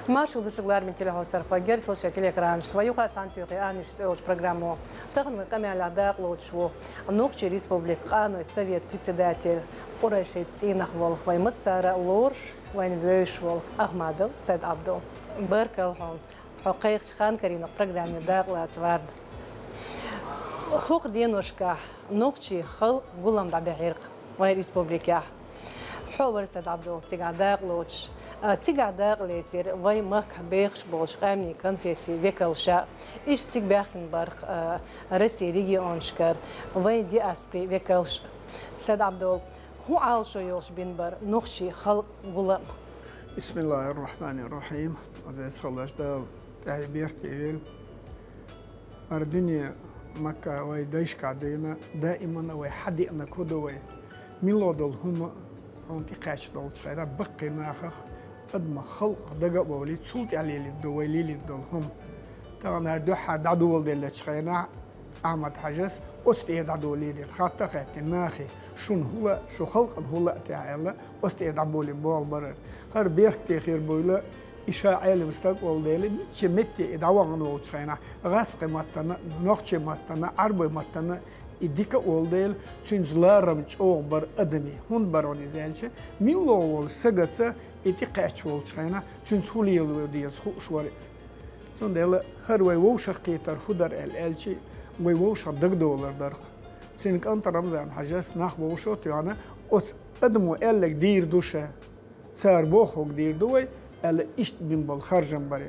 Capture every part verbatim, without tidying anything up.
Маршал ду шуга, лараме телехьовсархой, герга хила шоай телеэкранашта вай юкъа цхьана туьйхи «Аниш» цӀи йолча программо. Тахан вай къамаьл дакъа лоацаш ва Нохчий Республика Къаной Совет председатель, Къурайшит цӀенах вола, вай массара а лоруш, вайна вевзаш вола Ахмадов Сайд-Ӏабдул. Баркал хьона, хьо кхайкхача ханкарийнах программе дакъа лаца варда. ХӀокху деношкахь нохчий халкъан гулам дӀабаьхьира-кх вайн республикехь. Хьо вара, Сайд-Ӏабдул, цигахь дакъа лоцуш. А, цигахь дакъа лецира вайн махкахь бехаш болчу къаьмнийн конфессийн векалша. Иштта цига баьхкина бара-кх, а, Россин регионашкара вайн диаспорин векалш. Сайд-Ӏабдул, хӀун Ӏалашо йолуш бина бара нохчий халкъан гулам? Бисмиллахир-рахманир-рахим. Веза-сийлахь волчу Дала тӀаьхье беркате йойла. ХӀара дуьне, Макка, вай дайшкахь дуьйна, даиман а вай хьадеана хӀун ду вай? Мила долу хӀума хьуна тӀекхаьчна долчу хенахь, баккхий нахах, адамах, халкъах дага а бовлий, цул тӀаьхьа лелийна ду вай лелийна долу хӀума. Тахана хӀара дуьххьара дӀадоладеллачу хенахь, Ахьмад-Хьаьжас оцу тӀера дӀадолийна, хатта а хаьттина нахе: «Шуна хӀун лаьа, шун халкъана хӀун лаьа техьа?» аьлла, оцу тӀера дӀаболийна болх бара. ХӀара беркате хир буйла, и ша Ӏелам стаг волу дела, мичча метте и дӀавахана волчу хенахь, гӀазкхийн маттана, нохчийн маттана, Ӏарбойн маттана и дика а волу дела, цуьнца ларам чӀогӀа бара адамийн. ХӀунда бара иза аьлча, милла волу сагаца и тӀекхаьчна волчу хенахь, цуьнца хӀун лело деза хууш вара иза. Цундела хӀара вай вовшах кхетар хӀун дара аьлла аьлча, вай вовшах дагадовлар дара-кх. Цуьнан кӀант Рамзан-Хьаьжас нах вовшах а тоьхна, оцу адамо аьлларг дийр ду ша, цара бохург дийр ду вай, аьлла, иштта бина болу харжам бара.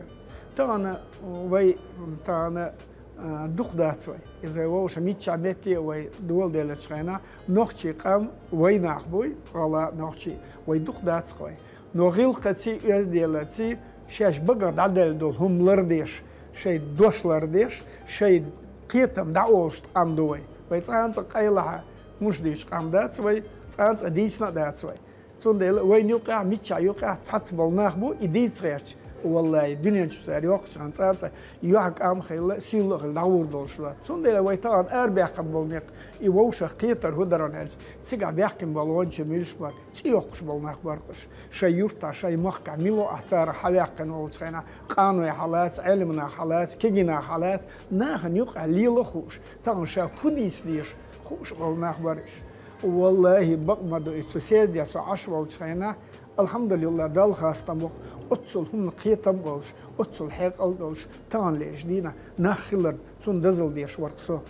Тахана вай, тахана, а, дукха дац вай. Иза вовшах миччахь метте а вай доладеллачу хенахь, нохчий къам вай нах буй, гӀала а нохчий, вай дукха дац-кх вай. Но гӀиллакхаций, оьзделлаций, шаьш багах дӀадаьлла долу хӀума лардеш, шайн дош лардеш, шайн кхетам дӀаолуш къам ду вай. Вай цкъа а цкъа къайлаха муш дийчу къам дац вай, цкъа а цкъа дийцина а дац вай. Цундела вайна юкъахь, миччахь юкъахь цхьацца болу нах бу и дийца гӀерташ. Валлахи, дуьнен чу цара йоккхачу хенахь цкъа а цкъа юьхь кӀам а хилла, суьйлалла а хилла, дӀагӀур долуш вац. Цундела вай тахана арабаьккхина болу некъ, и вовшах кхетар хӀун дара аьлча, цигахь баьхкина болу гӀончий муьлш бара, цӀе йоккхуш болу нах бара-кх уьш. Шайн юьртахь, шайн махкахь мила ву ахь царах хьаваьккхина волчу хенахь, къанойх хьалаца, Ӏелам нахах хьалаца, кегийнах хьалаца, нахана юкъахь лела а хууш, тахана ша хӀун дийца деза хууш болу нах бара уьш. Валлахи, бакъ ма ду иза, цу съезде со Ӏаш волчу хенахь, алхьамдулиллахӀ, Далла хастам бо-кх, оццул хӀуманах кхетам а болуш, оццул хьекъал а долуш, тахана лелачу дийнахь нах хилар, цунна дозалла деш вара-кх со.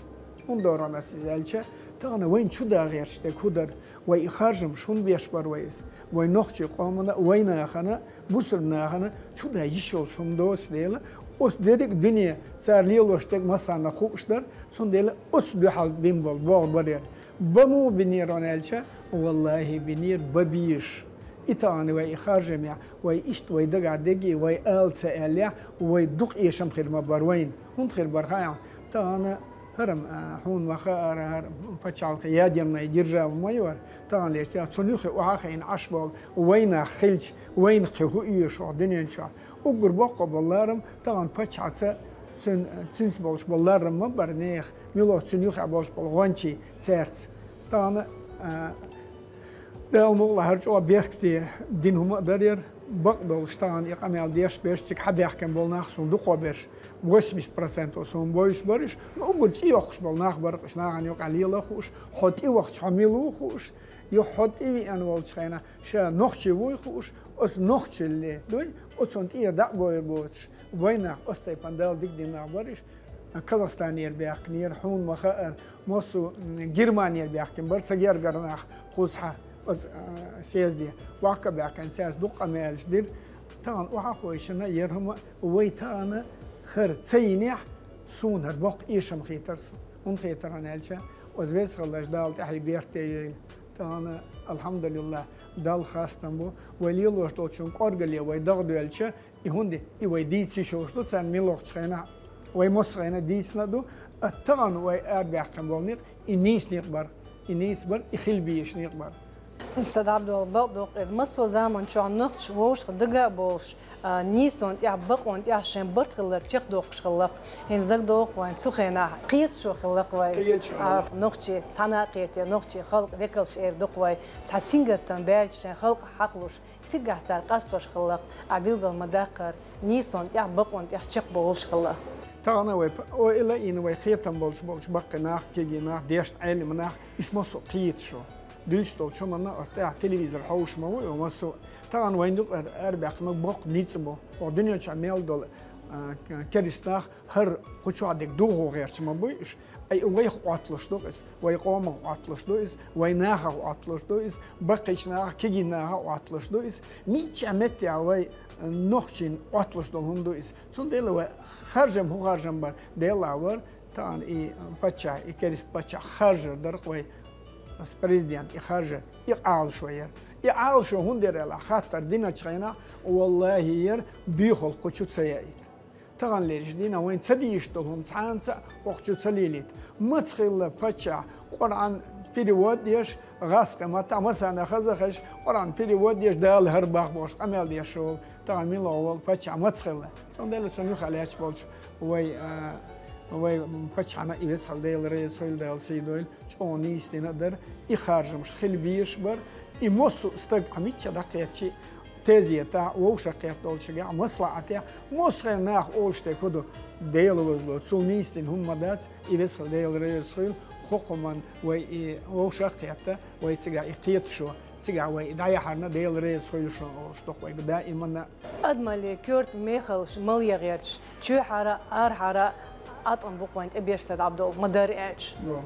ХӀунда аьлча, тахана вайна чу да гӀерташ дерг хӀун дара? Вай и харжамаш хӀунда беш бара вай иза? Вай нохчийн къомана, вай нахана, бусалба нахана чу да йиш йолуш хӀума доцуш дела, оцу дерриг а дуьне цара лелош дерг массарна хууш дара, цундела оцу дуьхьал бина болу болх бара. Бан муха бинера аьлча, валлахи, бинера бан безаш. И тахана вай и харжамехь, вай иштта вай дагахь дерриге а вай ала ца аьллехь, вай дукха эшам хир ма бара вайна. ХӀунда хир бара хаьий хьуна? Тахана хӀара-м, а, хьуна ма хаара, хӀара пачхьалкх ядерная держава ма ю хӀара. Тахана лерча, цунна юххе охьа а хиъна Ӏаш болу вай нах хилча, вайна кхин хӀун оьшу хӀокху дуьнен чохь? Уггар боккха болу ларам тахана пачхьалкхца, цуьн-, цуьнца болуш болу ларам ма бара нехан, мила цуьнан юххе болуш болу гӀончий цаьрца. Тахана, а, Дала мукъ лахь, хӀара чӀогӀа беркате дина хӀума а дара хӀара, бакъдолуш тахана и къамел деш берш, цига хьабаьхкина болу нах суна дукхахберш, восемьдесят процентов суна бовзуш бара уьш, но уггар цӀе йоккхуш болу нах бара-кх уьш, нахана юкъахь лела а хууш, хьо тӀевахча хьо мила ву а хууш, я хьо тӀевеана волчу хенахь ша нохчи вуй а хууш, оцу нохчалле, дуй, оцунна тӀера дӀа а бойр боцуш, вай нах, оцу тайпана Дала дика дина нах бара уьш. Казахстанера баьхкинера, хьуна ма хаара, массо, м, Германера баьхкина бара, сан гергара нах кхузахьа оцу, а, съезде. Ваккха а баьхкина, цаьрца дукха къамелаш дира. Тахана охьахойшина яра хӀума, вай тахана хӀара ца йинехь, суна хӀара боккха эшам хетара суна. ХӀунда хетара аьлча, оцу Веза-Сийлахь волчу Дала тӀаьхье беркате йойла. Тахана, алхьамдулиллахӀ, Далла хастам бу, вай лелош долчун кӀоргалле вай дагӀа доьлча, и хӀунда, и вай дийца йиш йолуш ду, царна мила вахчу хенахь вай массо а хенахь дийцина а ду, а тахана вай арабаьккхина болу некъ, и нийса некъ бара, и нийса бара, и хила безаш некъ бара. Сад Ӏабдул, бакъдолу, иза массо а заманчохь нохчий вовшах дага а болуш, а, нийсонан тӀехь, бакъонан тӀехь шайн барт хилар чекхдоккхуш хилла. ХӀинца дагадогӀу вайн цу хенахь кхеташо хилла вай. Кхеташо хилла. А, нохчий, цхьана а кхетий, нохчий халкъан векалш эр ду вай, цхьа сингаттам баьлча шайн халкъах хьакхалуш, цигахь цара къастош хилла, а билгал ма-даккхара, нийсонан тӀехь, бакъонан тӀехь чекхболуш хилла. Тахана вай п-, ойла а йина, вай кхетам болуш болчу баккхий нах, кегий нах, дешна Ӏелам нах, уьш массо а кхеташо. Дуьйцуш долчу хӀуманна аса тӀехь телевизор хьовсуш ма ву и массо а. Тахана вайна юкъара арабаьккхина боккха ницкъ бу. Оха дуьнен чохь мел долу, а, к-, керист нах хӀара кху чохь дерг духо гӀерташ ма буй уьш. Ай, вайх Ӏотталуш ду иза, вай къомах Ӏотталуш ду иза, вай нахах Ӏотталуш ду иза, баккхийчу нахах, кегий нахах Ӏотталуш ду иза. Мичча меттехь вай нохчийн Ӏотталуш долу хӀума ду иза. Цундела вай харжам, хӀун харжам бара, Делахь вара, тахана и паччахь, и керист паччахь харжар дара вай, ас президент и харжар, и Ӏалашо яра. И Ӏалашо хӀунда яра аьлла, хаттар диначу хенахь, валлахӀи, яра, боьхалла кху чу ца яийта. Тахана лерриш дийнахь вайна ца дийш долу хӀума цхьаьнца а кху чу ца лелийта. Маца хилла паччахь Къуръан перевод деш, гӀазкхийн маттахь, массарна хаза хезаш, Къуръан перевод деш, Дала хӀара боху бохуш къамел деш волу, тахана мила волу паччахь маца хилла. Цундела цунна юххе лаьтташ болчу вай, а, вай паччахьна и веза хилла Дела реза хуьлда, Дала сий дойла, чӀогӀа нийса дина а дара, и харжамаш хила безаш бара, и массо а стаг, хьан мичча дӀакхетчи, тезетахь, вовшахкхетта долчуьнгахь, маслаӀатехь, массо а хенахь нах олуш дерг хӀун ду, Дела возло, цул нийса дина хӀума ма дац, и веза хилла Дела реза хуьлу, хӀокху хӀуманна вай и вовшахкхетта, вай цигахь и кхеташо, цигахь вай и дӀаяхьарна Дела реза хуьлу шуна олуш ду вайга даиманна. Адамаллин коьрта мехаллаш мала ян гӀерташ, чоьхьара а, арахьара а атом бу вайна тӀебеш, Сад Ӏабдул, ма-дарра аьлча. Йо.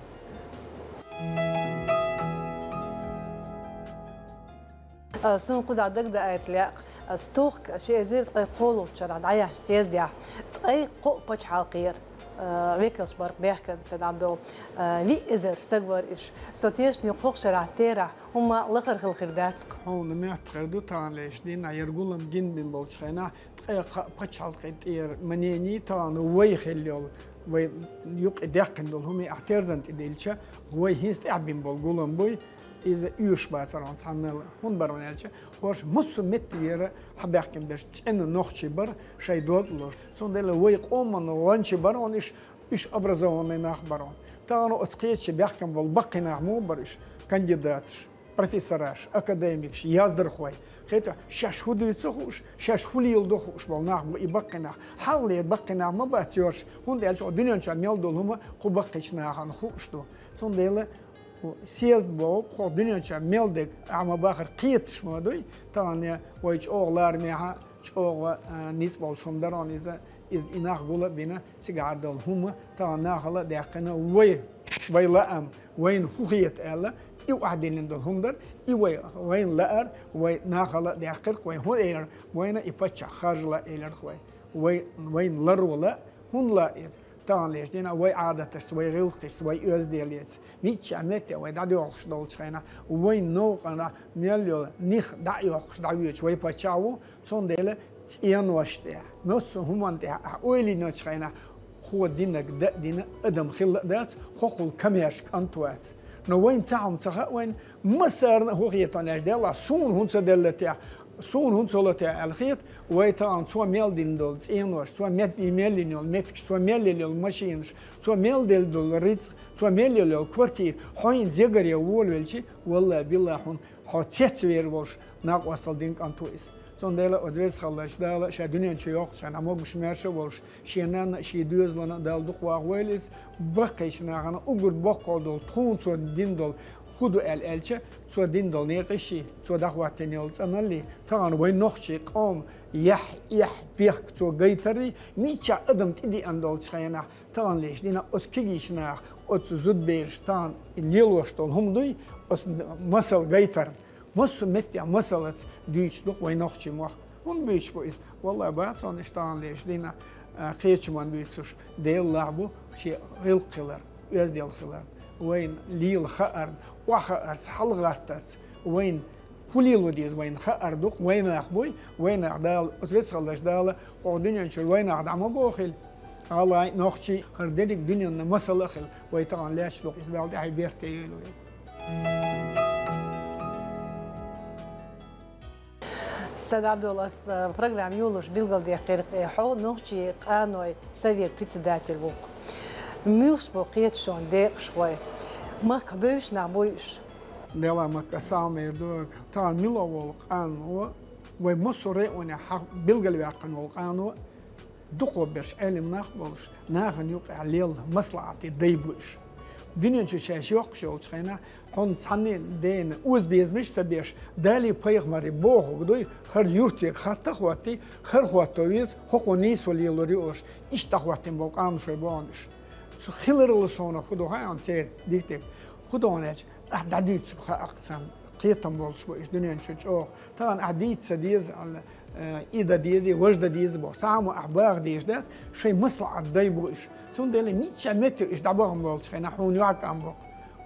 А, суна кхузахь дагадеъна лаьа, а, стохка ши эзар ткъе кхоалгӀачу шарахь дӀаяьхьначу съездехь ткъе кхоъ пачхьалкхера, а, векалш бара баьхкина, Сад Ӏабдул. А, виъ эзар стаг вара уьш. Со тешна ю, кху шарахь терахь хӀумма лахара хила хир дац-кх. Хьуна моьтту хир ду, тахана лерриш дийнахь яра гулам гина бина болчу хенахь, ткъе кхоъ пачхьалкхе тӀера мнение, тахана вай хилла йолу, вай юкъе даьккхина долу хӀума ахь терзан тӀе диллича, вай хӀинца тӀаьхьа бина болу гулам буй, иза оьшуш бацара хьуна цхьаннал. ХӀунда бара хьуна аьлча, хӀорш массо а меттигера хьабаьхкина берш цӀена нохчий бара шайн дог а лозуш. Цундела вай къоман гӀоьнчий бара хьуна уьш, уьш образованный нах бара хьуна. Тахана оцу кхечу баьхкина болу баккхий нах муха бара уьш, кандидаташ, профессораш, академикаш, яздархой. Кхета, шаьш хӀун дуьйцу хууш, шаьш хӀун леладо хууш болу нах бу и баккхий нах. Хьалхалера баккхий нах ма бац йорш, хӀунда аьлча хӀокху дуьнен чохь мел долу хӀума кху баккхийчу нахана хууш ду. Цундела съезд боху, хӀокху дуьнен чохь мел дерг ахь ма-бахара кхеташ ма дуй, тахана вай чӀогӀа ларамехьа, чӀогӀа, а, ницкъ болуш хӀума дара хьуна иза, иза и нах гул а бина, цигахь долу хӀума тахана нахала а даьккхина, вай, вай лаам, вайна хӀун хета аьлла, и охьадиллина долу хӀума дара, и вай, вайна лаар, вай нахала а даьккхира-кх вай, хӀун элира, вайна и паччахь харжала элира-кх вай, вай, вайна ларвала, хӀунда лаа иза? Тахана лерриш дийнахь вай Ӏадаташца, вай гӀиллакхашца, вай оьздангаллица, мичча метте вай дӀадоьлхуш долчу хенахь, вайн новкъана мел йолу нах дӀа а йоккхуш дӀавоьдуш вай паччахь ву, цундела цӀенош тӀехь, массо а хӀуманна тӀехь ахь ойла йиначу хенахь, кхо динарг дан а дина адам хилла а дац, хӀокхул камаьрша кӀант вац. Но вайна цхьа хӀума ца хаьа вайна, массарна а хӀун хета аьлча, Делахь, суна хӀунда ца делла техьа, суна хӀунда ца ло техьа аьлла хета, вай тахана цо мел дина долу цӀенош, цо мет-, мел йина йолу меттигаш, цо мел йина йолу машинаш, цо мел делла долу рицкъ, цо мел йина йолу квартира, хьо хӀинца ягаръян волавелчи, валлахӀи-биллахӀи, хьуна хьо цецвер волуш, накъосталла дина кӀант ву иза. Цундела оцу веза хиллачу Дала ша дуьнен чу йоккхучу хенахь могуш-маьрша а волуш, шен нанна а, шен доьзална а Дала дукха вахавойла иза, баккхийчу нахана уггар боккъал долу, тхуна цо дина долу хӀун ду аьлла аьлча, цо дина долу некъаш а, цо дӀахӀоттийна йолу цӀаналлий, тахана вайн нохчийн къоман яхь-, эхь-, бехк цо гайтарий, миччахь адам тӀедеана долчу хенахь, тахана лерриш дийнахь оцу кегийчу наха, оцу зудабераш тахана лелош долу хӀума дуй, оцу масал гайтар. Массо а меттехь масалца дуьйцуш ду-кх вайн нохчийн мохк. ХӀунда буьйцуш бу иза? ВаллахӀи, бац хьуна иштта тахана лерриш дийнахь, а, кхечу хӀуманна буьйцуш, Дела лахь бу шен гӀиллакх хилар, оьздангалла хилар. Вайна лела хаарна, охьахаарца, хьалагӀаттарца, вайна хӀун лело деза вайна хаар ду-кх, вайн нах буй, вайн нах Дала, оцу веза хиллачу Дала, кху дуьнен чуьра вайн нах дӀа ма бохийла. ГӀалгӀай, нохчий, хӀара дерриг дуьненна масал а хила, вай тахана лаьтташ ду-кх, иза Дала тӀаьхье беркате йойла веза. Саид Ӏабдулла, ас программа йолаш билгалдехкар хьо, нохчий къаной совет председатель ву-кх. Муьлш бу кхеташ шоана декъашхой? Махка бевзаш нах буй уьш? Дела махка салам эр дог. Тахан мила волу къано, вай массо районехь билгалваьккхина волу къано, дукхо берш Ӏелам нах болуш, нахана юкъахь лелла маслаӀатийн дай бу уьш. Дуьнен чу шаьш йоккхуш йолчу хенахь, хьуна цхьанна дена озабезамаш а ца беш, Далий пайхамарий бохург дуй, хӀара юьртега хатта а хӀоттий, хӀара хӀотто веза, хӀокхо нийсо лелор ю олуш, иштта дӀахӀоттийна болу къаношой бохьана уьш. Цу хиларал совнаха хӀун ду хаьий хьуна церан дика дерг? ХӀун ду хьуна аьлча, ахь дӀадуьйцург хаьа-кх царна, кхетам болуш бу уьш дуьнен чу чӀогӀа. Тахана ахь дийца ца деза аьлла, э, и дан деза, важа дан деза бохуш. Цхьа а хӀума ахь баха дезаш дац, шайн маслаӀат дай бу уьш. Цундела мичча метта уьш дӀабахана болчу хенахь хьуна юьхькӀам бу-кх.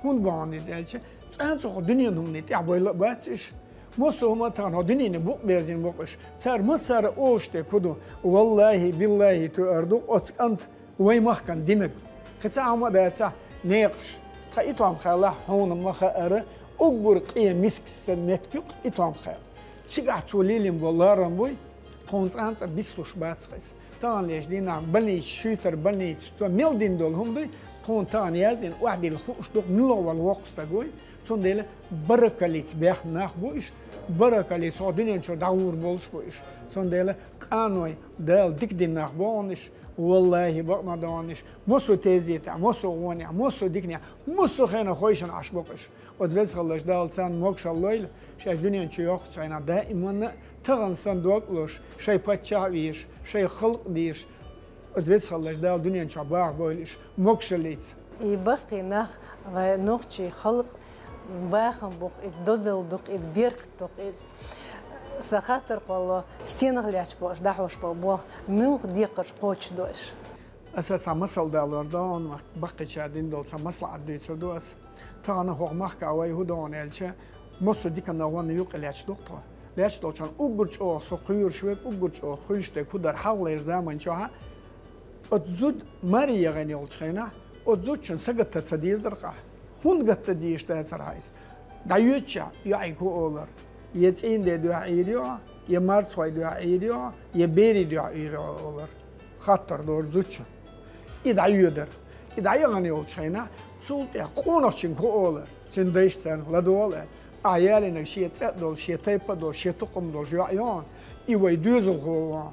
ХӀунда бохьана иза аьлча, цкъа а цу хӀокху дуьненан хӀуманийн тӀехь бойла а бац уьш. Массо а хӀума тахана хӀокху дуьнене букъ берзина бу-кх уьш. Цара массара а олуш дерг хӀун ду? Валлахьи, биллахьи, тоьар ду оцу кӀанта вай махкана динарг. Кхин цхьа а хӀума а дацахь, некъаш. Тхан и том хилахь хьуна ма хаьара, уггар къен миска сан меттиг ю-кх и том хила. Цигахь цо лелийна болу ларам буй, тхуна цкъа а бицлуш бац-кх иза. Таханлерчу дийнахь больницаш, шуьйтара больницаш, цо мел дина долу хӀума дуй, тхуна тахана яздина, охьадилла хууш ду-кх, муьлха вала воккха стаг вуй. Цундела баракаллица бехна нах бу уьш, баракаллица хӀокху дуьнен чуьра дӀагӀур болуш бу уьш. Цундела къаной, Дала дика дина нах бохьана уьш, валлахьи, бакъ ма дохьана уьш, массо тезетехь, массо гӀонехь, массо диканехь, массо хенахь хойшина Ӏаш бу-кх уьш. Оцу Веза-Воккхачу Дала царна могушалла лойла, шаьш дуьнен чу йоккхучу хенахь даиманна а тахана санна дог а луш, шайн паччахь а везаш, шайн халкъ а дезаш, оцу Веза-Воккхачу Дала дуьнен чохь баха бойла уьш могушаллица. И баккхий нах, вай нохчий халкъан бахам бу-кх иза, дозалла ду-кх иза, беркат ду-кх иза. Сан хаттар кхоллало, стенах лаьтташ болуш, дӀахьош болу болх муьлха декхарш кхочушдо уьш? Аса цхьа масал далор ду, баккхийчара дина долу цхьа маслаӀат дуьйцур ду аса. Тахана хӀокху махкахь вай хӀун ду аьлча, массо диканна гӀонна юкъа лаьтташ ду-кх тхо. Лаьтташ долчохь уггар чӀогӀа со кхоьруш верг, уггар чӀогӀа хуьлуш дерг хӀун дара хьалхалера заманчохь, оцу зуда маре яхана йолчу хенахь, оцу зудчунна сагатта ца дезара-кх ахь. ХӀунда гатта дезаш дацара хьан иза? ДӀайоьдучохь йоӀе хӀун олура? Я цӀийнан ден дуьхьа Ӏийр ю хьо, я марзхойн дуьхьа Ӏийр ю хьо, я берийн дуьхьа Ӏийр ю хьо олура. Хаттар дора зудчунна. И дӀайоьдура. И дӀаяхана йолчу хенахь, цул тӀаьхьа къонахчуьнга хӀун олура? Цуьнан дайша царна ладогӀал аьлла. Ахь ялийнарг шен цӀе а долуш, шен тайпа а долуш, шен тукхам а долуш йоӀ ю хьуна, и вайн доьзалхо ву хьуна.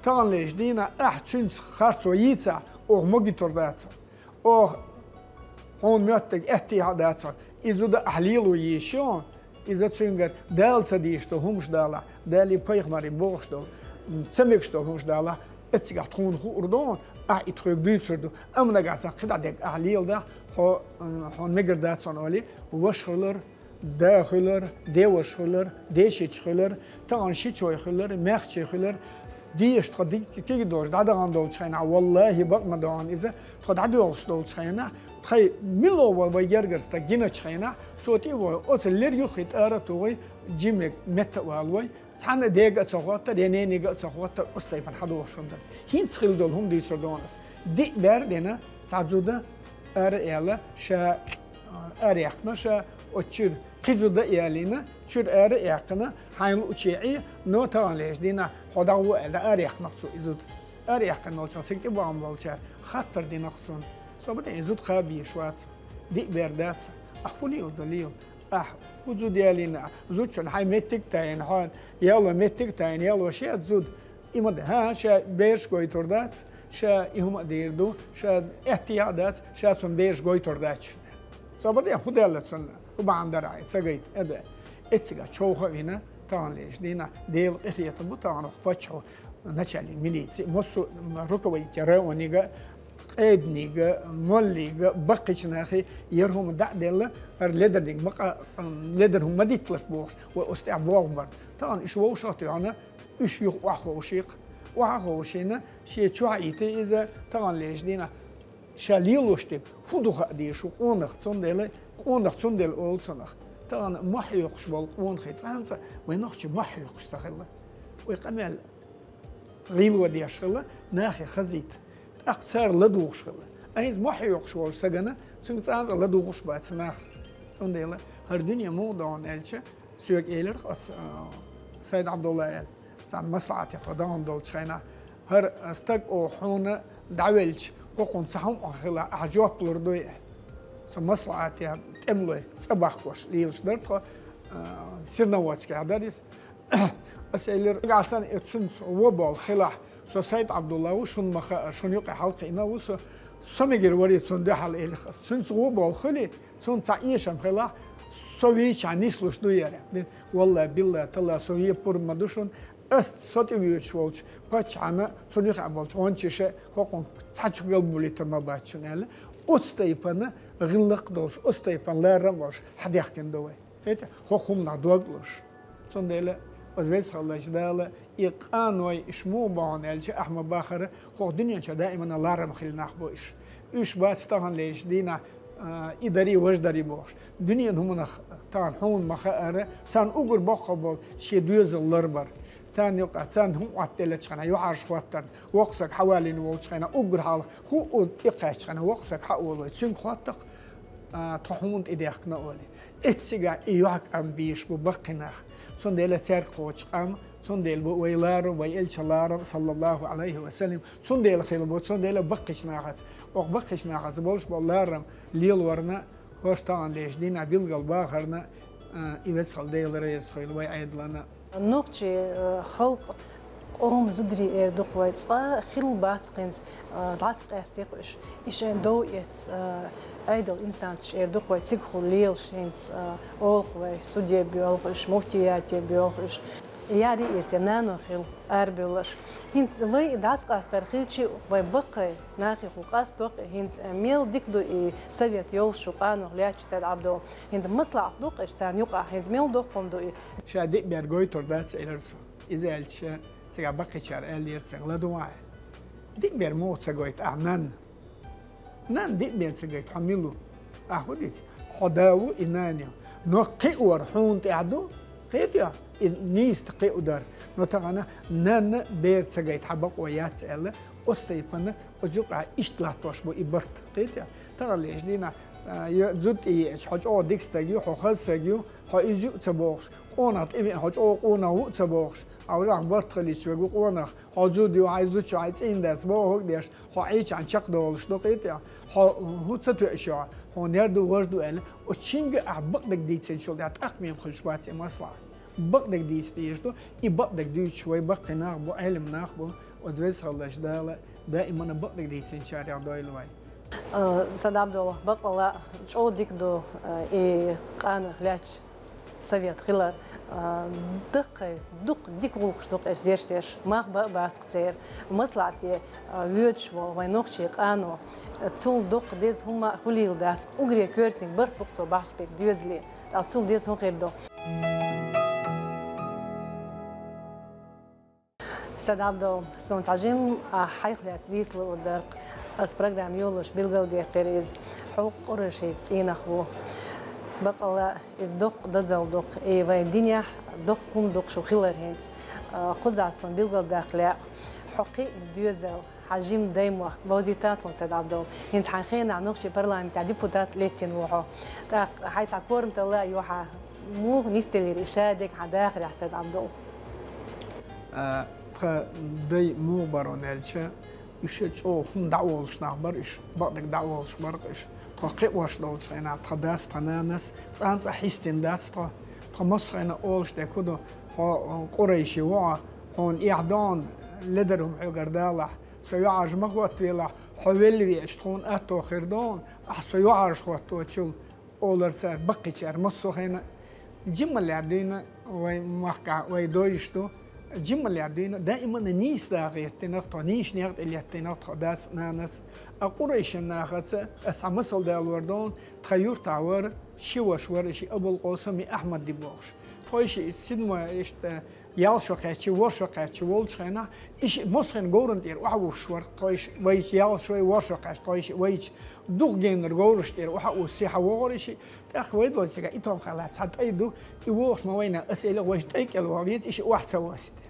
Таханлерчу дийнахь ахь цуьнца харцо йийцахь, оха могуьйтур дац хьо. Оха хьуна моьттург аьттехьа а дац хьо. И зуда ахь лело йийш ю хьуна. Иза цуьнгара Дала ца дийш долу хӀумаш далахь, Далий пайхамарий бохуш долу, м, ца мегаш долу хӀумаш далахь, эццигахь тхуна хуур ду хьуна, ахь и тхоьга дуьйцур ду. Амма нагахь санна кхидӀа дерг ахь леладахь, хьо, м, хьуна мегар дац хьуна олий, ваша хуьлура, да хуьлура, деваша хуьлура, дешича хуьлура, тахана шичой хуьлура, маьхчий хуьлура, деша тхо дика кегий долуш дӀадахана долчу хенахь, валлахьи, бакъ ма ду хьуна иза, тхо дӀадоьлхуш долчу хенахь, тхайн мила ван вай гергара стаг гиначу хенахь, цо тӀе а вой, оцу лер юххе тӀара а тухий, жимерг метта а валой, цхьанна дега а ца хӀоттара, я ненега а ца хӀоттара, оцу тайпана хьадохуш хӀума дара. ХӀинца хилла долу хӀума дуьйцур ду хьуна ас. Диъ бер а дина, цхьа зуда ара а аьлла, ша араяьккхина, ша оцу чуьра кхин зуда а ялийна, чуьра ара а яьккхина, хьайна луучу Ӏе, но таханлерчу дийнахь хьо дӀагӀо аьлла, араяьккхина-кх цо и зуда. Араяьккхина волчохь цига тӀебахана болчара хаттар дина-кх цунна. Со бан тӀе и зуда кхаба езаш вац. Диъ бер дац. Ахь хӀун леладо лела? Ахь хӀун зуда ялийна? Зудчунна хьайн меттиг а тайна, хьо яло меттиг а тайна, яло шеца зуда. И ма ду, хӀан, ша бераш гойтур дац, ша и хӀума а дийр ду, ша аьттехьа а дац, ша цунна бераш гойтур дац. Собар де, хӀун даьлла цунна, хӀун бахьана дара хьайн ца гайта, эр ду. Эццигахь човха а вина, таханлерчу дийнахь Делан къинхетам бу, тахана оха паччахьо, начальник милиции, массо а руководитель районига, къеданига, моллига, баккхийчу нахе яра хӀума дӀа а делла, хӀара ледарниг ма къа-, ледар хӀума ма дитталаш бохуш, вай оцу тӀехь болх бар. Тахана уьш вовшах а тоьхна, уьш юха охьаховшийкх. Охьаховшийна, шен чохь а йитий иза, таханлерчу дийнахь ша лелош дерг хӀун ду хаа дезаш ву къонах, цундела, къонах цундела олу цунах. Тахана мохь хьоькхуш болу къонахий цкъа а вай нохчий мохь хьоькхуш ца хилла. Вай къамел гӀийло деш хилла, нахе хазийта. ТӀаккха цара ладугӀуш хилла. Айза мохь хьоькхуш волчу сагана, цуьнга цкъа а ладугӀуш бац нах. Цундела, хӀара дуьне муха ду хьуна аьлча, соьга элира оцу, а, Сайд Абдулла аьлла, цхьана маслахьате тхо дахана долчу хенахь, хӀара стаг оха хьуна дӀавелча, кху хӀума ца хьуна хила, ахьа жоп лур дуй? Со маслахьате тӀемалой цӀа бахкош лелаш дара тхо, а, Серноводскехь дара иза. Ас элира, нагахь санна и цуьнца вон болу хилахь, со Сайд Абдулла ву, шуна ма хаара, шуна юкъахь хьалакхиъна ву со, со мегар вара цунна дуьхьал элира ас. Цуьнца вон болу хили, цунна цхьа эшам хилахь, со вийча нислуш ду яра. Валла, билла, талла, со вепур ма ду шуна, ас со тӀевоьдуш волчу паччахьна, цунна юххе болчу гӀончаша хӀокхунна цхьа чу галбулийтар ма бац шуна аьлла. Оцу тайпана гӀиллакх долуш, оцу тайпана ларам а болуш, хьадаьхкина ду вай. Кхетий, хӀокху хӀуманах дог луш. Цундела, оцу веза хиллачу Дала и къаной, иш муха бахьана аьлча, ахьа ма бахара, хӀокху дуьнен чохь даимана ларам хилла нах бу иш. Уьш бац тахана лелаш дийнахь, а, и дарий, важа дарий бохуш. Дуьненан хӀуманах тахана хьуна ма хаара, царна уггар боккха болу шен доьзал ларбар. Царна юкъа, царна хӀун Ӏоттаделлачхьана, юьхьӀаьржа хӀоттарна, воккха саг хьавалийна волчхьана, уггар хьалха, хӀун тӀекхаьччхьана, воккха саг хьа а волой, цуьнга хӀоттах, а, тхо хьуна тӀедехкина олий. Эццигахь и юьхькӀам бийш бу баккхий нах. Цундела цаьрга кхочу къам, цундела бу вай ларам, вай элча ларам, саллаллаху алейхи ва саллям, цундела хила бу, цундела баккхийчу нахаца. Окху баккхийчу нахаца болуш болу ларам лелорна, хӀорш тахана леш дина билгал бахарна, а, и веза хила Дела реза хуьлда вай Ӏедална. Нохчий, э, халкъ, къоман зударий эр ду-кх вай, цкъа хилла бац-кх хӀинца, э, дӀасакъаьстий-кх уьш. И шайн дов эцна, э, Ӏедал инстанцеш эр ду-кх вай, цигахула лелаш хӀинца, э, олу-кх вай, суде боьлху уьш, муфтияте боьлху уьш. Яри эца нано хилла арабевлларш. ХӀинца вай дӀасакъастар хилчи, вай баккхий нахехула къасто-кх и, хӀинца мел дика ду и совет йолуш шу къанох лаьтташ, Сайд Ӏабдул. ХӀинца маслахьат ду-кх уьш царна юкъахь, хӀинца мел доккха хӀума ду и. Ша диъ бер гойтур дац, элира цо. Иза аьлча, цигахь баккхийчара аьллера цуьнга: «ЛадогӀа хьайн. Диъ бер муха ца гойту ахьа нанна? Нанна диъ бер ца гойту, хьо мила ву? Ахьа хӀун дици? Хьо да ву, и нана ю. Но кхиор хьуна тӀехь ду, кхетий хьо, и нийса кхио дара. Но тахана нанна бер ца гайта хьан бакъо яц», — аьлла, оцу тайпана оцу юкъахь иштта латтош бу и барт, кхетий хьо. Тахана леш дийнахь, а, я зуда тӀееача, хьо чӀогӀа дика стаг ю, хьо хаза стаг ю, хьо иза ю а ца бохуш, къонах тӀевеана, хьо чӀогӀа къонах ву а ца бохуш, а важахь барт хилийча вегу къонах, хьо зуда ю, хьайн зудчо хьайн цӀийнан дац бохург а деш, хьо Ӏийчахьана чекхдолуш ду, кхетий хьо, хьо хӀун ца тоьаш ю, хьуна яр ду, вож ду аьлла, оцу шинга ахь бакъдерг дийцинчул тӀаьхьа тӀаккха мега хуьлуш бац и маслахьат. Бакъдерг дийца дезаш ду, и бакъдерг дуьйцуш вай баккхий нах бу, Ӏелам нах бу, оцу веза хиллачу Дала даимана бакъдерг дийцинчарех дойла вай. Э, Сайд Ӏабдул, баккъала чӀогӀа дика ду, э, и къанойх лаьтташ совет хилар, а, даккхий, дукха дика гӀуллакхаш ду-кх уьш деш-деш, мах бан а бац-кх церан. Маслахьате, а, воьдуш волу вайн нохчийн къано, а, цул доккха деза хӀума а хуьлийла дац, уггаре коьртаниг барт бу-кх цо бахча берг доьзале. ТӀаккха цул деза хӀун хир ду? Сайд Ӏабдул, суна цхьа жимма ахь хьайх лаьцна дийца луур дара-кх. Ас программа йолуш билгалдаьккхира иза. Хьо къурайшийн цӀийнах ву. Баккъала иза доккха дозалла ду-кх, и вайн динехь доккха хӀума ду-кх шу хилар хӀинца. А, кхузахь суна билгалдаккха лаьа хьо кхиъна доьзал, хьан жима даймохк вовзийта тхуна, Сайд Ӏабдул. ХӀинца хьайн хенахь нохчийн парламентехь депутат леттина ву хьо. ТӀаккха хьайн цхьа корматалла а ю хьан. Муха нисделира и шадерг хьан дахарехь, Сайд Ӏабдул? А, тхан дай муха бара аьлча, уьш чӀогӀа хӀума дӀаолуш нах бара уьш, бакъдерг дӀаолуш бара-кх уьш. Тхо кхиош долчу хенахь тхан дас, тхан нанас цкъа а хьистина дац тхо. Тхо массо а хенахь олуш дерг хӀун ду, хьо къурайши ву хьо, хьуна эхь ду хьуна, ледара хӀума хьоьгара далахь, со юьхьӀаьржа ма хӀоттавелахь, хьо велла веача тхуна атто хир ду хьуна, ахь со юьхьӀаьржа хӀотточул, олура цара, баккхийчара массо а хенахь. Жимма лаьа дуьйна вай махкахь, вай дойуш ду. Жимма лаьа дуьйна, даимана нийса да гӀиртина-кх тхо, нийса некъа тӀе леттина-кх тхо дас, нанас. А къурайшин нахаца, ас цхьа масал далор ду хьуна, тхан юьртахь вара, ши ваша вара, ши Абулкъосам, и Ахьмад ди бохуш. Тхойши седьмой, иштта, ял шо кхаьччи, вор шо кхаьччи волчу хенахь, и шиъ массо а хенахь говран тӀера охьавуссуш вара тхойши, вайчу ял шой вор шо кхаьччи тхойши, вайчу дух геннара говраш тӀера охьа а вусси, хьан вогӀура и шиъ. ТӀаккха вай долчу цигахь и томхалла цхьа тӀай ду, и вогӀуш ма вайна, ас элира вайша тӀай кӀел ваха веза, и шиъ охьа ца воссийта.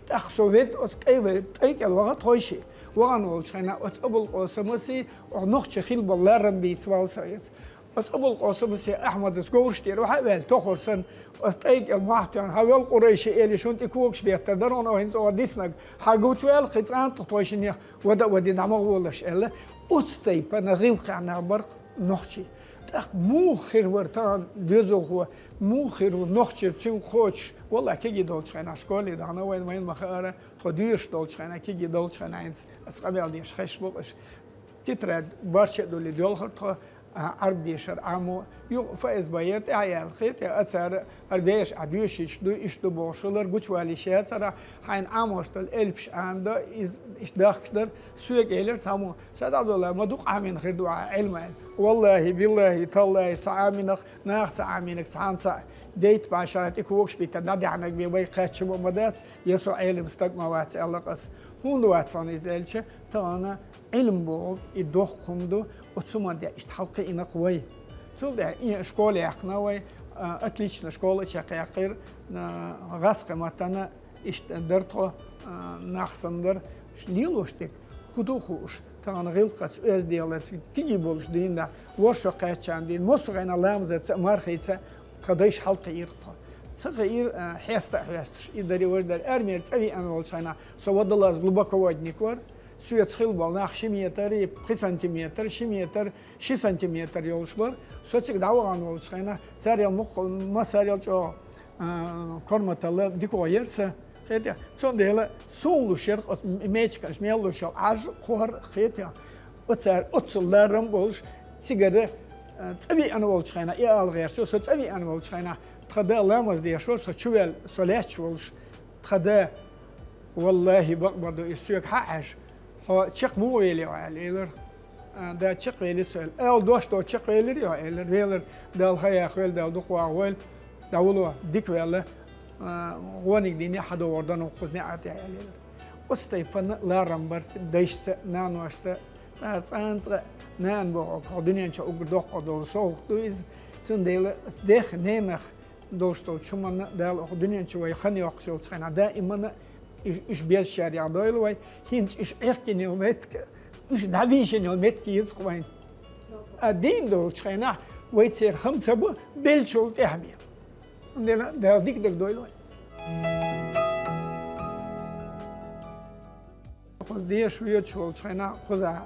ТӀаккха со ведда оцу кӀай вай тӀай кӀел ваха тхойши. ВахӀана волчу хенахь оцу Абулкъосамаси, оха нохча хилла болу ларам бийца вала со иза. Ас Абулкъасимас Ахьмадас говраш тӀера ваха а ваьлла, тохар санна, ас тӀайга мохь тоьхна, хьа вел Къурайши эли шун тӀе когаш беттар дар, оно хӀинца оха диснаг, хьа гучаваьлла, хи цӀан тӀа тхойшинех, вада а вади дӀа ма гӀолаш, аьлла, оцу тайпана гӀиллакхехь нах бар нохчий. ТӀаккха муха хир вара тахана доьзалхо, муха хир ву нохчий цуьнга кхочуш, валлахӀи, кегий долчу хенахь школе дахана вайн, вайн ма хаара, тхо доьшуш долчу хенахь, кегий долчу хенахь хӀинца ас къамел деш хезаш бу-кх аш. Тетрадь барча а дуьллий доьлхура тхо, а, Ӏарб дешар Ӏамо, юха ФСБ яра тӀаьхьа яьлла, кхета а цара, хӀара бераш ахь доьшуш ду, иштта ду бохуш хилар, гучувала йиш яцара, хьайна Ӏамош долу элпаш Ӏамадо, иза иштта дахкаш дара, соьга элира цхьаммо, Сайд Ӏабдулла, ма дукха Ӏамийна хир ду ахь Ӏилма аьлла. ВаллахӀи, биллахӀи, таллахӀи, ца Ӏамийнарг, наха ца Ӏамийнарг цхьаьна ца а, дейта бӀе шарахь тӀе когаш биттина дӀадехьнарг бен вай кхаьчча ма дац, я со Ӏелам стаг ма вац аьлла-кх ас. ХӀунда вац хьуна иза аьлча, тахана Ӏилма бохург и доккха хӀума ду, оцу хӀуманна тӀехь иштта хьалакхиъна-кх вай. Цул тӀаьхьа и школа яьккхина вай, а, отлично школа а чекхъяьккхира, а, гӀазкхийн маттана иштта дара тхо, а, нах санна дара. Лелош дерг хӀун ду хууш, тахана гӀиллакхаца, оьзда делаца, кегий болуш дийна, ворхӀ шо кхаьчча дийна, массо а хенахь ламазаца а, мархица а тхан дайша хьалакхиира тхо. Ца кхиира, а, хьеста а хьоьстуш, и дари, важа дари, армера цӀа веана волчу хенахь, со водолаз глубоководник вара, соьца хилла болу нах ши метр, пхи сантиметр, ши метр, ши сантиметр йолуш бара. Со цига дӀавахана волчу хенахь, царел мукх-, массарел чӀогӀа, а, корматалла дика гӀо яра сан. Кхетий, цундела суна луш яра оцу мечикаш мел луш йолу Ӏаж, кхор, кхетий. Оцара оццул ларам а болуш, цигара, а, цӀа веана волчу хенахь, и ала гӀерта со, со цӀа веана волчу хенахь, тхан да ламаз деш вара, со чувел, со лаьтташ волуш, тхан да, валлахӀи, бакъ ма ду, иза соьга хьа а хьаьжна, хьо чекх муха велий хьо аьлла, элира. А, да, чекхвели со аьлла. Ала дош до чекхвелира йо, элира. Велира, Дала хан яхвелла, Дала дукха вахавойла, дӀавало, дика ваьлла, а, вониг дийне хьадогӀур дан кхуза неӀар тӀехь, элира. Оцу тайпана ларам бар дайшца, наношца, цӀа-, цӀанцӀа нана боху, кху дуьнен чу уггар доккха долу совгӀат ду иза. Цундела дех, ненах долуш долчу хӀуманна Дала оха дуьнен чу вай хан йоккхуш йолчу хенахь, даимана уьш, уьш безачарех дойла вай, хӀинца уьш Ӏехкина йолу меттиг, уьш дӀабийшина йолу меттиг еза-кх вайна. А дийна долчу хенахь вай церан хам ца бу, беллачул тӀаьхьа мел. Цундела Дала дика дагадойла вай. Кхуза деша воьдуш волчу хенахь, кхуза,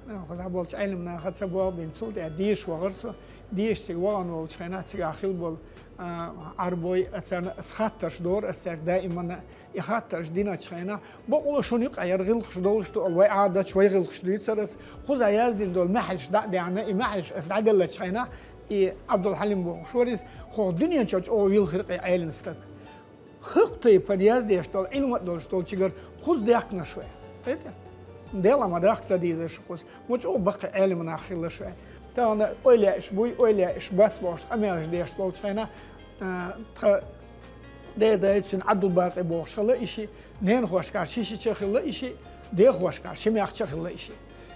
а, кхуза болчу Ӏелам наха ца болх бина, цул тӀаьхьа деша вахара со. Деша цига вахана волчу хенахь, цигахь хилла болу, а, Ӏарбой, а, царна ас хаттарш дора, ас цаьрга даимана и хаттарш диначу хенахь, бакъволуш шуна юкъахь яра гӀиллакхаш долуш ду, вай Ӏадаташ, вай гӀиллакхаш дуьйцура ас. Кхуза яздина долу маьхьалш дӀа а даьхна, и маьхьалш ас дӀаделлачу хенахь, и Ӏабдулхьалим бохуш вара иза, хӀокху дуьнен чу чӀогӀа вилхира-кх и Ӏелам стаг. ХӀокху тайпана яздеш долу, Ӏилма а долуш долу чигара кхуза даьхкинарш вай. Кхетий? Дела ма дахка ца дийзаш кхуза. Ма чӀогӀа баккхий Ӏелам нах хилла шайн. Тахана ойла еш буй, ойла еш бац бохуш къамелаш деш болчу хенахь, а, тхан дедай цуьнан Ӏабдулбакъи бохуш хилла и ши, ненахошкахь ши шича хилла и ши, дехошкахь ши маьхча хилла и ши.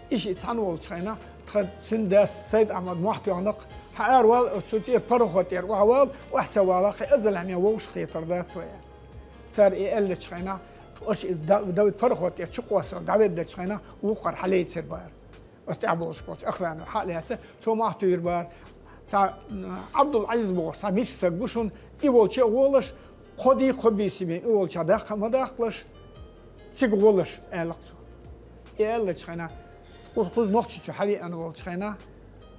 И ши цхьаьна волчу хенахь, тхан цуьнан дас Сайд-Ахьмад мохь тоьхна-кх, хьа ара вала, цу тӀера пароход тӀера охьавала, охьа ца валахь, кхин аза лаьме вовшах кхетар дац вай аьлла. Цара и аьллачу хенахь, аша иза да-, Давид пароход тӀера чукхоссал дӀаведдачу хенахь, вукхара хьалейцира бара. Ас тӀехь болуш болчу охрано хьа а лаьцна, цо мохь туьйхира бара. Цхьа, м, Ӏабдул-Ӏазиз бохуш, цхьа миска саг бу шуна, и волчу а волуш, кхо ди, кхо бийса бен, и волчу даккха а ма даккхалаш, цига гӀолаш, аьлла-кх цо. И аьллачу хенахь, кху-, кхуза Нохчийчу хьавеана волчу хенахь,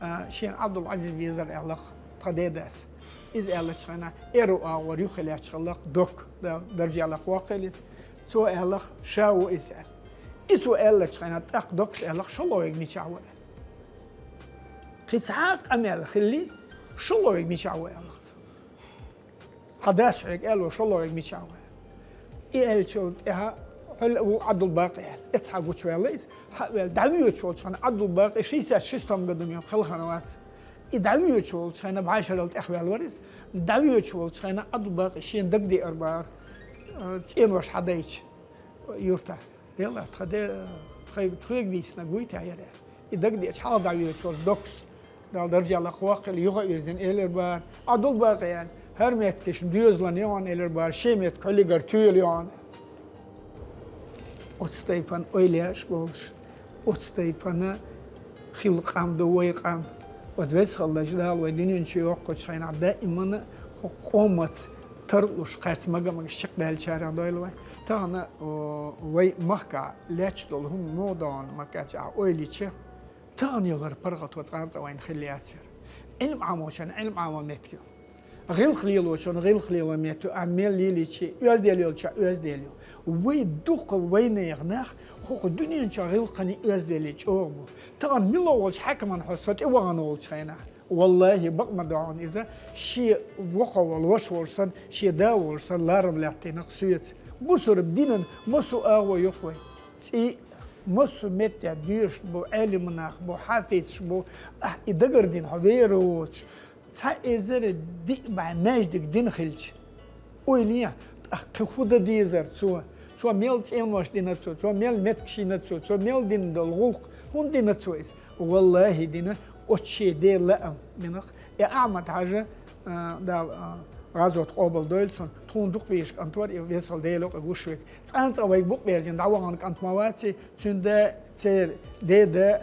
а, шена Ӏабдул-Ӏазиз везара аьлла-кх тхан дедас. Иза аьллачу хенахь, эру агӀор юххе лаьтташ хилла-кх Док, да-, даржехь лакхавоккхийла иза. Цо аьлла-кх, ша ву иза аьлла. И цо аьллачу хенахь, тӀаккха Докас аьлла-кх, шолгӀа верг мичахь ву аьлла. Кхин цхьа а къамел хилли, шолгӀа верг мичахь ву аьлла-кх цо. Хьан дас хьоьга аьлла, шолгӀа верг мичахь ву аьлла. И аьллачул тӀаьхьа, хьо ву Ӏабдул-Бакъи аьлла. Эцхьа гучуваьлла иза, хьа а ваьлла, дӀавоьдуш волчу хенахь, Ӏабдул-Бакъи шестьдесят шестом году мел хала хинна вац. И дӀавоьдуш волчу хенахь, бӀешарал тӀехваьлла вара иза, дӀавоьдуш волчу хенахь Ӏабдул-Бакъи шена дагадеара бара, э, цӀенош хьадайча юрта. Дела, тхан де-, тхай-, тхоьга дийцинарг вуй те хӀара? И дагадеача хьалха дӀавоьдуш волу Докас, Дала даржехь лакхавоккхийла, юха а вирзина, элира бара, Ӏабдул-Бакъи аьлла, хӀара меттигаш доьзалан ю хьуна, элира бара, шен меттиг хьулигара тоьла ю хьуна. Оцу тайпана ойла еш болуш, оцу тайпана хилла къам ду вай къам. Оцу весхаллаш Дала вай дуьнен чу йоккхучу хенахь даимана хӀокху къомаца тарлуш, кхаьрца мага-магаш чекхдаьллачарех дойла вай. Тахана, о, вай махкахь лаьтташ долу хӀума муха догӀу ма кхаьчча ахь ойла йича, тахана йолу паргӀато цкъа а вайна хилла яцара. Ӏилма Ӏамочун Ӏилма Ӏамо меттиг ю. ГӀиллакх лелочун гӀиллакх лело меттиг ю, а мел лелийча, оьзда йолчохь оьзда ю. Вай дукха вайнехан нах хӀокху дуьнен чохь гӀиллакхана оьзда чӀогӀа бу. Тахана мила волчу хьаькаман хьо со тӀе вахана волчу хенахь, валлахӀи, бакъ ма ду хьуна иза, шен вокхо волу ваша волуш санна, шен да волуш санна, ларам лаьттинарг соьца. Бусурба динан массо а агӀо юххе вай. ЦӀий, массо а меттехь доьшуш бу, Ӏелам нах бу, хьафизаш бу, ахь и дагардина хьо вер воцуш, цхьа эзар диъ бӀе маьждиг дина хилча, ойла е, тӀаккха кхин хӀун дан дезара цо? Цо мел цӀенош дина цо, цо мел меттигаш йина цо, цо мел дина долу гӀуллакх хӀунда дина цо иза? ВаллахӀи, дина оцу шен Делан лаам динарх. И Ахьмад-Хьажа, а, Дала, а, гӀазот къобал дойла цунна, тхуна дукха везаш кӀант вара, и везачу Делан кхин гуш верг. Цкъа а цкъа вайга букъ берзина дӀавахана кӀант ма ваций, цуьнан да, церан деда,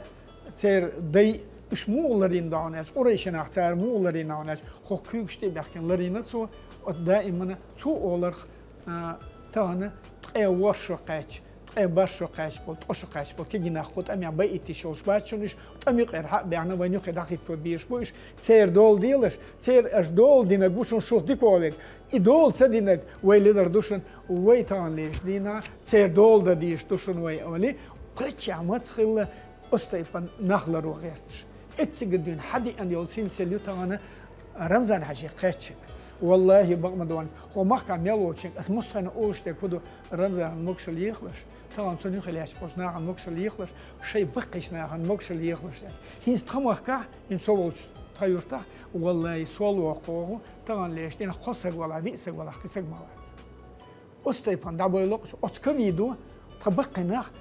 церан дай, уьш муха ларйина ду хьуна аьлча, къурайши нах цара муха ларйина ду хьуна аьлча, хӀокху куьйгаш тӀе а баьхкина ларйина цо, оцу даимана цо оларх, а, тахана ткъе ворхӀ шо кхаьчча, ткъе бархӀ шо кхаьчча болу, ткъа шо кхаьчча болу кегий нах кху тӀамехь байийтиш йолуш бац шуна уьш, тӀам юкъера хьа а баьхна, вайна юххе дӀахӀитто безаш бу уьш, церан дола делаш, церан аша дола динарг ву шуна шух дика вогӀу верг, и дола ца динарг вай лелар ду шуна, вай тахана лелаш дийнахь, церан дола дан дезаш ду шуна вай, олий, паччахь маца хилла, оцу тайпана нах ларо гӀерташ. Эццига дуьйна хьадиъна йолу силсила ю тахана Рамзан-Хьаьжин кхаьчнарг. ВаллахӀи, бакъ ма ду хьуна, хӀокху махкахь мел волчуьнга ас массо а хенахь олуш дерг хӀун ду: Рамзанан могушалла ехалаш, тахана цунна юххе лаьтташ болчу нахана могушалла ехалаш, шайн баккхийчу нахана могушалла ехалаш. ХӀинца тхан махкахь, хӀинца со волчу тхан юьртахь, валлахӀи, сол воккху вогӀу, тахана лелаш дийнахь кхо саг валахь, виъ саг валахь, кхин саг ма вац. Оцу тайпана дӀабойла-кх уьш, оцу ковидо тхан баккхий нах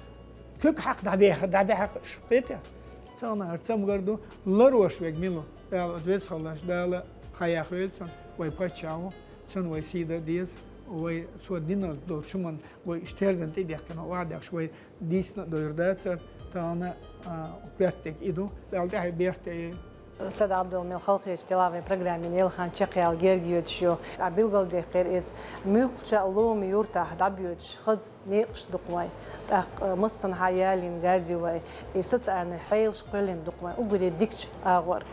куьг хьакха дӀабаьхна, дӀабаьхна-кх уьш. Кхетий? Цхьана хӀара цамгар ду, ларош верг мила ву? Дала оцу веза хиллачу Дала хьаяккхийла цунна, вай паччахь ву, цунна вай сий дан деза, вай цо дина долчу хӀуманна вай уьш терзан тӀе дехкина, охьадехкаш вай дийцина а довр дацара, тахана, а, коьртаниг и ду, Дала тӀаьхье беркате йойла. Сайд-Ӏабдул, мел халахеташ делахь а вайн программин ялхан чекхъяла герга йоьдуш ю. Ахь билгалдаьккхира иза, муьлххачу а лома юьртахь дӀабоьдуш хаза некъаш ду-кх вайн. ТӀаккха массанхьа ялийна газ ю вайн, и социальни хьелаш кхоьллина ду-кх вайн уггаре дикачу агӀор.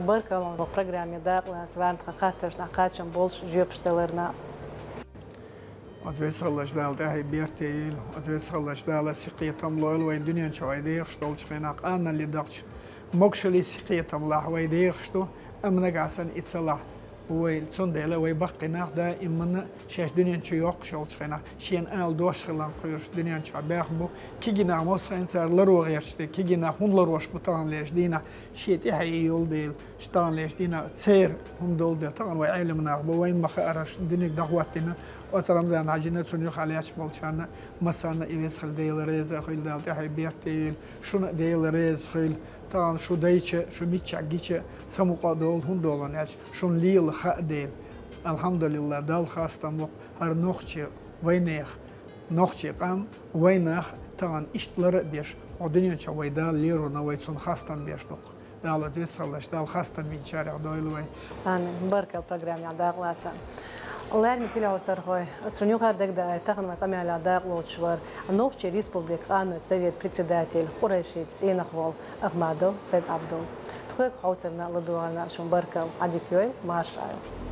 Баркалла программе дакъалаца, вайн тхан хаттаршна кхачам болуш жоьпаш даларна. Оцу веза хиллачу Дала тӀаьхье беркате йойла, оцу веза хиллачу Дала сихкхетам лойла вайна дуьнен чу вай дехаш долчу хенахь, къанале дахча, могушаллин сихкхетамлахь вай дехаш ду, амма нагахь санна и ца лахь вай. Цундела вай баккхий нах даимана шаьш дуьнен чу йоккхуш йолчу хенахь, шена ала дош хиларна кхоьруш дуьнен чохь баьхна бу. Кегий нах массо а хенахь цара ларо гӀерташ дерг, кегий нах хӀунда ларош бу тахана лелаш дийнахь, шен тӀаьхье йолу дела, тахана лелаш дийнахь церан хӀума долу дела, тахана вай Ӏелам нах бу, вайна ма-хаъара, диниг дӀахӀоттийна оцу Рамзан-Хьаьжина, цунна юххе лаьтташ болчарна, массарна а и веза хилла Дела реза а хуьлда, Дала тӀаьхье беркате йойла, шуна а Дела реза хуьлда. Тахана шу дайча, шу миччахь гича, самукъа а долу, хӀунда долу аьлча, шуна лела хаа дела. Алхьамдулиллахь, Далла хастам бу-кх хӀара нохчи вайнех, нохчи къам вайнах тахана иштта лара а беш, хӀокху дуьнен чохь вай Дала лерур ду, вай цунна хастам беш ду-кх. Дала оцу веза хиллачу Дала хастам бинчарех дойла вай. Амин. Баркалла программехь дакъалацарна. Леррина телехьовсархой, цунна юкъара дагадеана, тахана вайн къамелехь дакъалоцуш вара Нохчийн Республикан Къанойн Совет председатель, Къурайшица цӀийнах волу Ахмадов Сайд-Ӏабдул. Тхоьга хьовсарна а, ладогӀарна а шуна баркалла, Ӏадика йойла, марша Ӏойла.